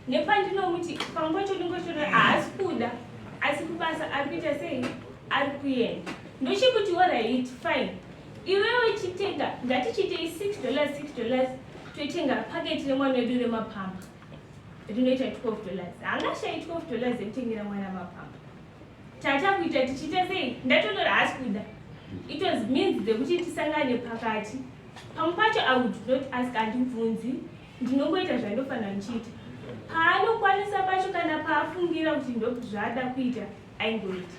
nepandinomuti pamwe pacho ndingochona haasi kuda, asi kubasa ari kuita sei, ari kuenda. Ndochikuti, "Alright, fine, iwewe chitenga, ngatichiitei $6, $6, toitenga paketi remwana wedu remapamba rinoita $12." Haangashayi $12 ekutengera mwana mapamba. Tata kuita tichiita sei, ndatonora haasi kuda. It was means dzekuti tisangane pakati. Pamwe pacho I would not ask, handibvunzi, ndinongoita zvandofanira ndichiita. Paanokwanisa pacho, kana paafungira kuti ndozvaada kuita, aingoita.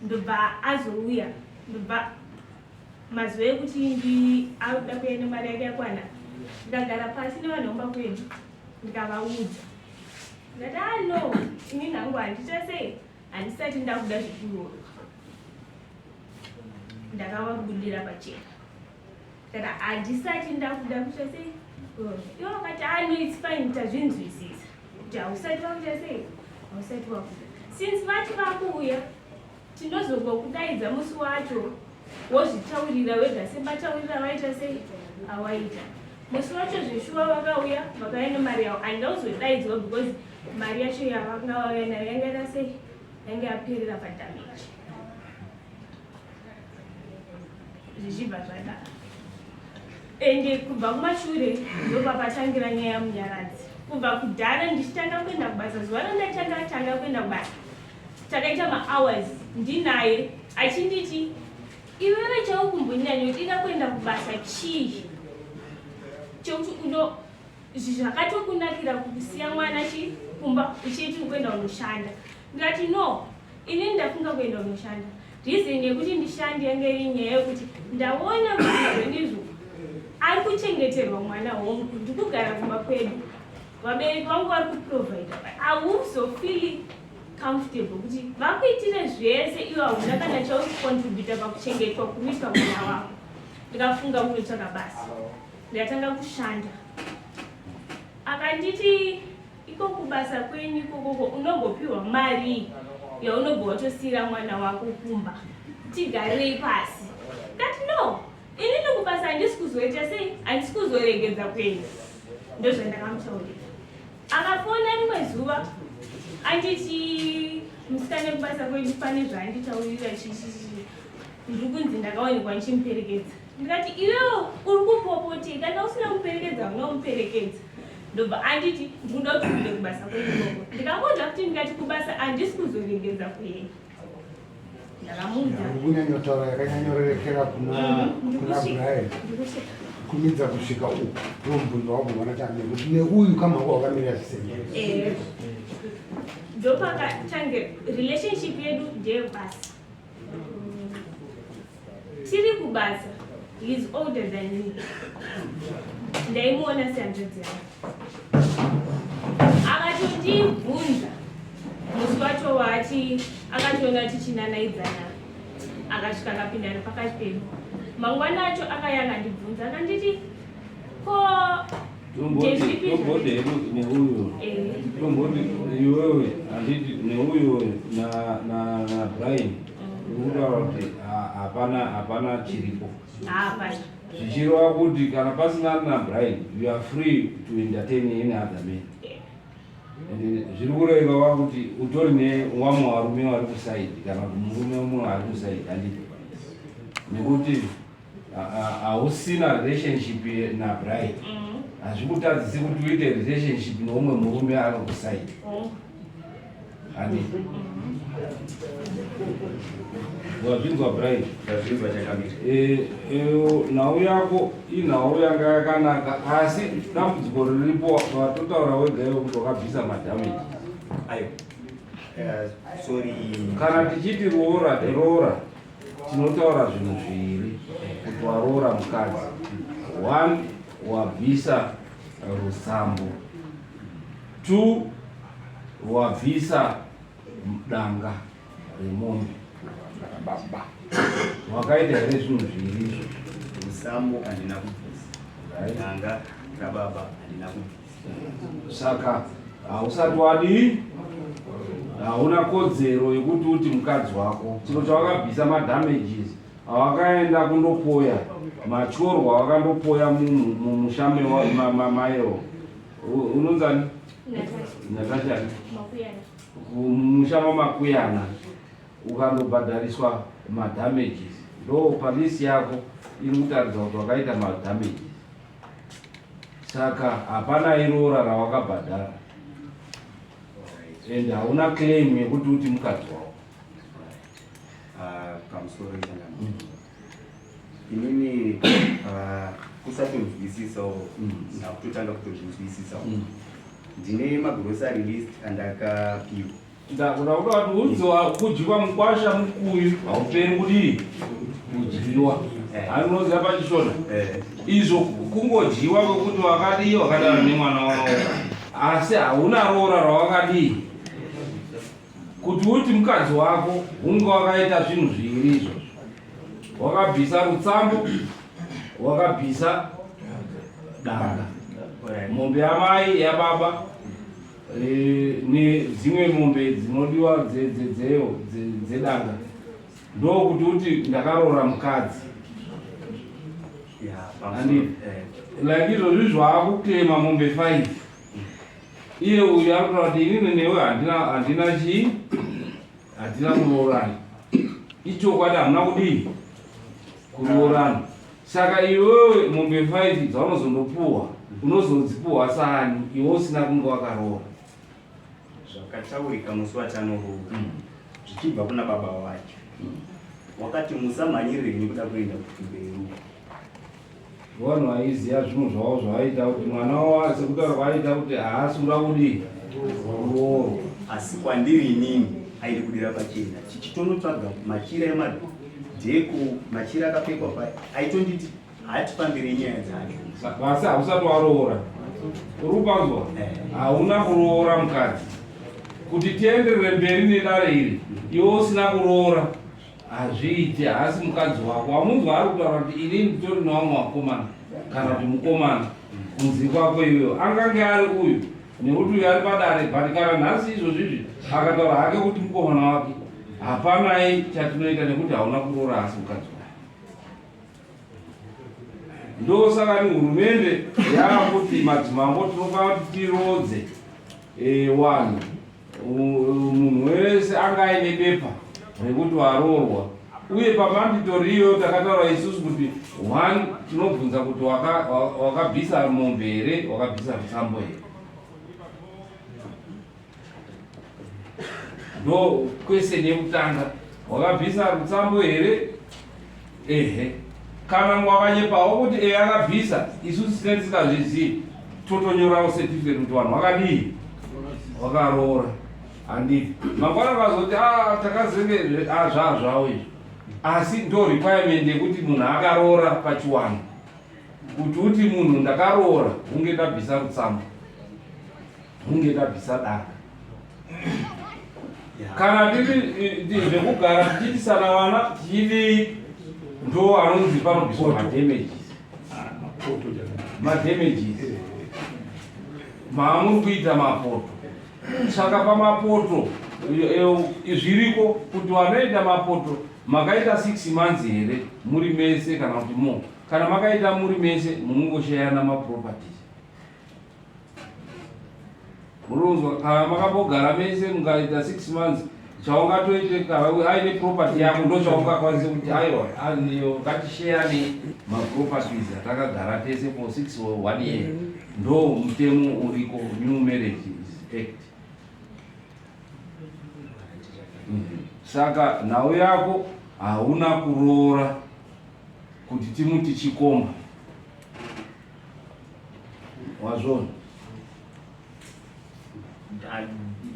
Ndobva azouya, ndobva mazuva ekuti ndi auda kuenda nemari yake yakwana, ndikagara pasi nevanhu vomba kwedu, ndikavaudza. Ndati, "Ah, no, ini nhangu handiita sei, handisati ndakuda zvekuroorwa." Ndakavabudira pachena, ndati handisati ndakuda kuita sei kuroorwa. Ivo vakati, "Ah, no, it's fine, tazvinzwisisa kuti hausati wakuita sei, hausati wakuda. Since vati vakuuya, tinozongokudaidza musi wacho, wozvitaurira wega semataurira vaita sei awaita musi wacho." Zveshuwa vakauya, vakauya nemari yavo. Handina kuzodaidzwa because mari yacho yavanga vauya nayo yanga ita sei, yanga yaperera padamage. Zvichibva zvadaro, ende kubva kumashure ndopapatangira nyaya yaMunyaradzi. Kubva kudhara ndichitanga kuenda kubasa, zuva randatanga tanga kuenda kubasa, takaita mahours ndinaye achinditi, "Iwewe chaukumbonyanyodira kuenda kubasa chii?" Chekuti uno zvakatokunakira kusiya mwana chi kumba uchiti ukuenda unoshanda. Ndikati no, inini ndafunga kuenda unoshanda. Reason yekuti ndishande yange iri nyaya yekuti ndaona kuti izvonizvo ari kuchengeterwa mwana, hongu ndikugara kumba kwedu, vabereki vangu vari kuprovida, but hauzofeeli comfortable kuti vakuitire zvese iwe hauna kana chauri kucontributa pakuchengetwa kuruitwa mwana wako. Ndikafunga kunotsvaka basa, ndikatanga kushanda. Akanditi iko kubasa kwenyu ikokoko unombopiwa mari yaunobva watosiyira mwana wako kumba, tigarei pasi. Ndati no, inini kubasa handisi kuzoita sei, handisi kuzoregedza kuenda. Ndozvandakamutaurira. Akafona rimwe zuva anditi musikane kubasa kwedu pane zvaanditaurira chichichi, ndiri kunzi ndakaonekwa ndichimuperekedza. Ndikati iwewo uri kupopotei, kana usina kumuperekedza unomuperekedza. Ndobva anditi ndikuda kuti uende kubasa kwedu ikoko. Ndikamuudza kuti ndikati kubasa handisi kuzoregedza kuenda. Ndakamuudza. Kunyanyotaura yakanyanyorerekera kuna Brian. Ndikusvika. Kumidza kusvika uku ndomubvunzo wako mwana tane kuti neuyu kama wako wakamira zvisenge. Ndopakatange relationship yedu ndeyebasa. Tiri kubasa, he is older than me. Ndaimuona sehanzvadzi yangu. Akatondibvunza musi wacho waati akationa tichinanaidzana, akasvika akapinda nepakati pedu. Mangwana acho akauya akandibvunza akanditi ko ndezvipi Tomboti hedu neuyu, tomboti iwewe, handiti neuyu naBrian uri kutaura kuti hapana chiripo. Hapana. Zvichireva kuti kana pasina naBrian, you are free to entertain any other man. And zviri kureva kuti utori nevamwe varume vari kuside kana kuti murume umwe ari kuside, handiti? Nekuti hausina relationship naBrian, hazvikutadzisi kuti uite relationship neumwe murume ari kuside, handiti? Wazvinzwa, Brian? Ndazvinzwa, chakamira. Nhau yako inhau yanga yakanaka, asi dambudziko riripo watotaura wega iwe kuti wakabvisa madamage. Ayo, sorry. Kana tichiti roora, roora, tinotaura zvinhu zviviri kuti waroora mukadzi. One, wabvisa rusambo. Two, wabvisa danga remombe. Baba. Wakaita here zvinhu zviviri izvo? Rusambo handina kubvisa. Danga rababa handina kubvisa. Saka hausati wadii, hauna kodzero yekuti uti mukadzi wako. Chiro chawakabvisa madamages awakaenda kundopoya, matyorwa awakandopoya mumusha maeo unonzani? Natasha. Natasha. Makuyana. Mumusha maMakuyana ukandobhadhariswa madamages, ndo palist yako iri kutaridza kuti wakaita madamages. Saka hapana iroora rawakabhadhara and hauna claim yekuti uti mukadzi wako. Ah, pamusoro ichangamira, inini kusatonzwisisawo, ndakutotanga kutozvinzwisisawo. Ndine magrocery list andakapiwa. Ndakuda kuda kuti udziwa kudyiwa mukwasha mukuyu hauperi kudii kudyiwa, anoziva pachishona. Izvo kungodyiwa kwekuti wakadii, wakadana nemwana wavo, asi hauna roora rawakadii kuti uti mukadzi wako. Hunge wakaita zvinhu zviviri izvozvo: wakabvisa rutsambo, wakabvisa danga, mombe yamai, yababa, nedzimwe mombe dzinodiwa dzedanga, ndokuti uti ndakaroora mukadzi. Handiti? Like izvozvi zvaakuclaima mombe 5, iye uyu ari kutaura kuti inini newe handina chii, hatina kuroorana. Ichokwadi, hamuna kudii kuroorana. Saka iwewe mombe 5 dzaunozondopuhwa unozodzipuhwa saani iwe usina kunge wakaroora? Zvakataurika musi watanoroora zvichibva kuna baba wacho, wakati musamhanyirire nekuda kuenda kumberi. Vanhu vaiziva zvinhu zvavo zvavaita kuti mwana wavo sekutaura kwaaita kuti haasi kuda kudii kuroorwa. Asi kwandiri inini aidi kudira pachena chichitonotsvaga machira emadheko machira akapfekwa pa aitonditi hatifambire nyaya dzacho. Asi hausati waroora. Uri kupanzwa? Eh. Hauna kuroora mukadzi. Kuti tienderere mberi nedare iri iwe usina kuroora Hazviite, haasi mukadzi wako. Wamunzwa ari kutaura kuti ini nditori nevamwe vakomana kana kuti mukomana kunze kwako iwewe. Angange ari uyu nekuti uyu ari padare but kana nhasi izvozvi izvi akataura hake kuti mukomana wake hapanai chatinoita nekuti hauna kuroora haasi mukadzi wako. Ndosaka ni hurumende yaakuti madzimambo tinofanira kuti tirodze wanhu munhu wese anga aine bepa rekuti waroorwa uye pamanditori iyoyo takataura isusu kuti one tinobvunza kuti wakabvisa waka mombe here wakabvisa rusambo here ndo question yekutanga wakabvisa rutsambo here ehe kana wakanyepawo kuti ehe akabvisa isusu tine tisingazvizivi totonyorawo certificate kuti vanhu vakadii vakaroora handiti mangwana vakazoti ah, takazenge ah, zvaa zvavo izvi asi ndo requirement yekuti munhu akaroora pachiwanhu kuti uti munhu ndakaroora hunge ndabvisa rutsambo hunge ndabvisa daka kana tiri zvekugara tichiitisana vana tichidii ndo anonzi panobviswa madamages madamages maamuri kuita mapoto saka pamapoto zviriko kuti vanoita mapoto makaita 6 months here muri mese kana kuti mo kana makaita muri mese munongosheyana maproperties Murunzwa kana makambogara mese mukaita 6 months chaungatoite kana aine property yako ndo chaungakwanise kuti aiwa aniyo ngatisheyane maproperties atakagara tese for 6 or 1 year ndo mutemo uriko New Marriage Act. Saka nhau yako hauna kuroora kuti timuti chikomba Wazvona?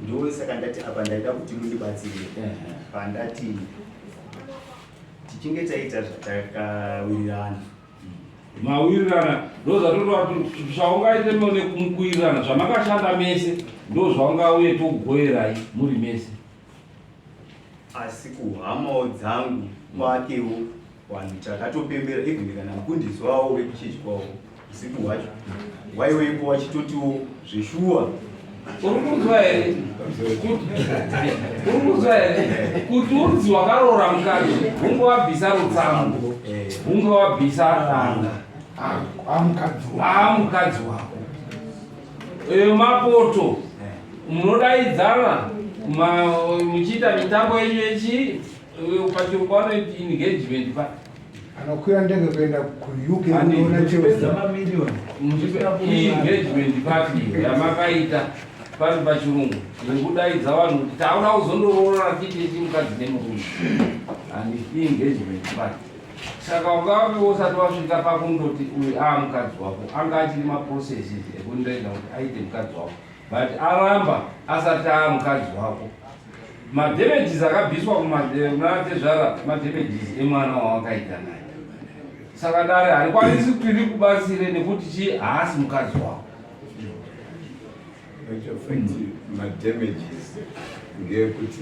Ndosaka ndati apa ndaida kuti mundibatsire pandati tichinge taita zvatakawirirana. Mawirirana ndozvatotova zvaungaite mone kumukuwirirana zvamakashanda mese ndozvaungauye tokugoerai muri mese. Asi kuhamawo dzangu kwakewo Vanhu takatopembera even kana mufundisi wavo vekuchechi kwavo usiku hwacho waiwepo wachitotiwo zveshuwa. Uri kunzwa here? Uri kunzwa here? Kuti unzi wakaroora mukadzi hunge wabvisa rutsambo, hunge wabvisa danga. Amukadzi wako. Mapoto munodaidzana muchiita mitambo yenyu yechi Pachirungu vanoiti engagement pa anokwira ndege kuenda kuUK kunoona Chelsea. Engagement party yamakaita pari pachirungu yekudaidza vanhu kuti takuda kuzondoroorana tiite chimukadzi nemurume and engagement party. Saka ungave usati wasvika pakundoti uyu aa mukadzi wako anga achiri maprocesses ekundoenda kuti aite mukadzi wako but aramba asati aa mukadzi wako madamages akabviswa kuna tezvara madamages emwana wawakaita naye saka dare harikwanisi kuti rikubatsire nekuti chii haasi mukadzi wako. Fact madamages ngeyekuti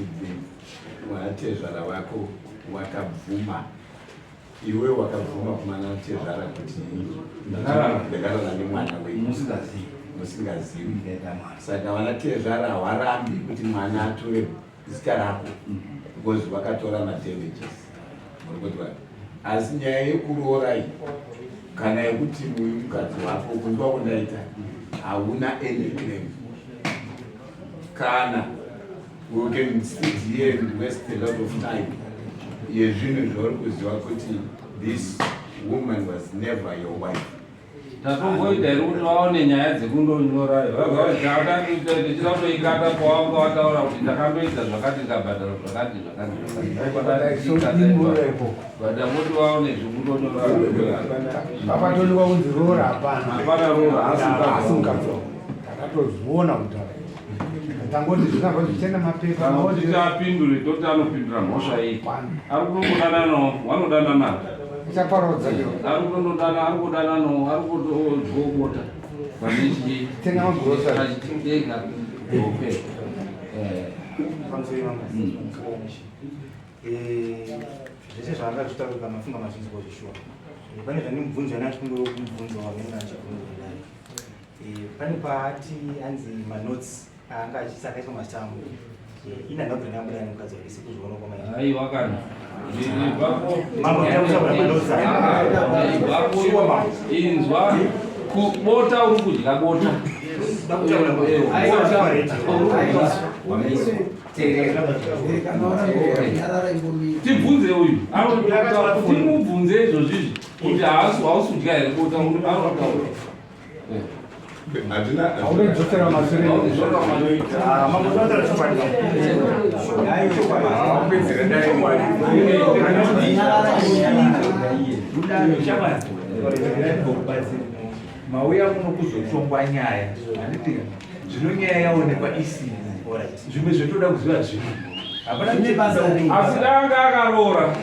vatezvara vako wakabvuma iwe wakabvuma kumana tezvara kuti ndakarara nemwana wenyu musingazivi saka vana tezvara hawarambi kuti mwana atore zita rako because vakatora madamages murikuti asi nyaya yekuroora iyi kana yekuti uyu mukadzi wako kunzwa kundaita hauna any claim kana We can sit here and waste a lot of time yezvinhu zvauri kuziva kuti this woman was never your wife. Tatomboita here kuti vaone nyaya dzekundonyora tichida kutoikata pawanga wataura kuti ndakandoita zvakati ndikabhadhara zvakati zvakati zvakati but angoti vaone zvekundonyora. Papatoniwa kunzi roora hapana. Hapana roora, asi mukadzi. Asi mukadzi wako. Takatozviona kudhara. Tangoti zvinabva zvichienda mapepa. Kana kuti apindure toti anopindura mhosva iyi. Ari kutongodananawo, vanodanana. Uchaparodza iwe. Ari kutondodana, ari kudananawo, ari kutodya bota. Pane chi Tenga magrocery. Achitenga. Okay. Eh. Pamusoro vangu. Zvese zvaanga zvichitaurika mafunga mazvinzwa zveshuwa. Pane zvandimubvunza ane achikumbira kumubvunza wamene achibvunza kudai. Pane paati anzi manotes aanga achisa akaiswa mazita angu. Ini handabvira ndabuda nemukadzi wake sekuzviona kwamaita. Aiwa kana. Ibvapo. Mambo, ndakutaura manotes aya. Ibvapo. Shuwa mambo. Inzwa. Kubota uri kudya bota. Ndakutaura Bota uri kudya. Tibvunze uyu timubvunze izvozvizvi kuti haasi hausi kudya here bota anotaura. Hatina Haundodzosera mashure. Ah, mambo zvinotaura chokwadi. Haupedzera dare. Shamwari, mauya muno kuzotongwa nyaya, handiti? Zvino nyaya yaonekwa isina zvimwe zvetoda kuziva zvino hapana. Asi dai anga akaroora,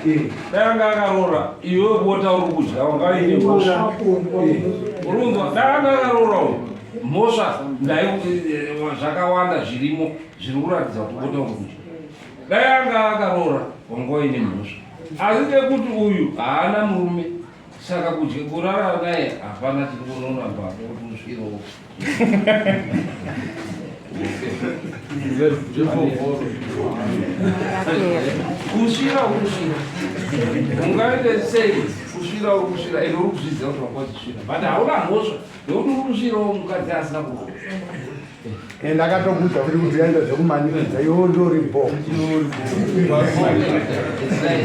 dai anga akaroora, iwewe bota uri kudya wangaine mhosva. Urunzwa, dai anga akaroora uyu mhosva ndai zvakawanda zvirimo zviri kuratidza kuti bota uri kudya. Dai anga akaroora wanga uine mhosva, asi nekuti uyu haana murume, saka kudya kurara naye hapana chiri kunoramba kuti usvirowo. Kusvira uri kusvira, ungaite sei? Kusvira uri kusvira, ende uri kuzviziva kuti wanga uchisvira, but hauna mhosva nekuti uri kusvirawo mukadzi asina kuroora. Ende akatokuudza kuti yaenda zvekumanikidza, iwe ndori bo. It's like,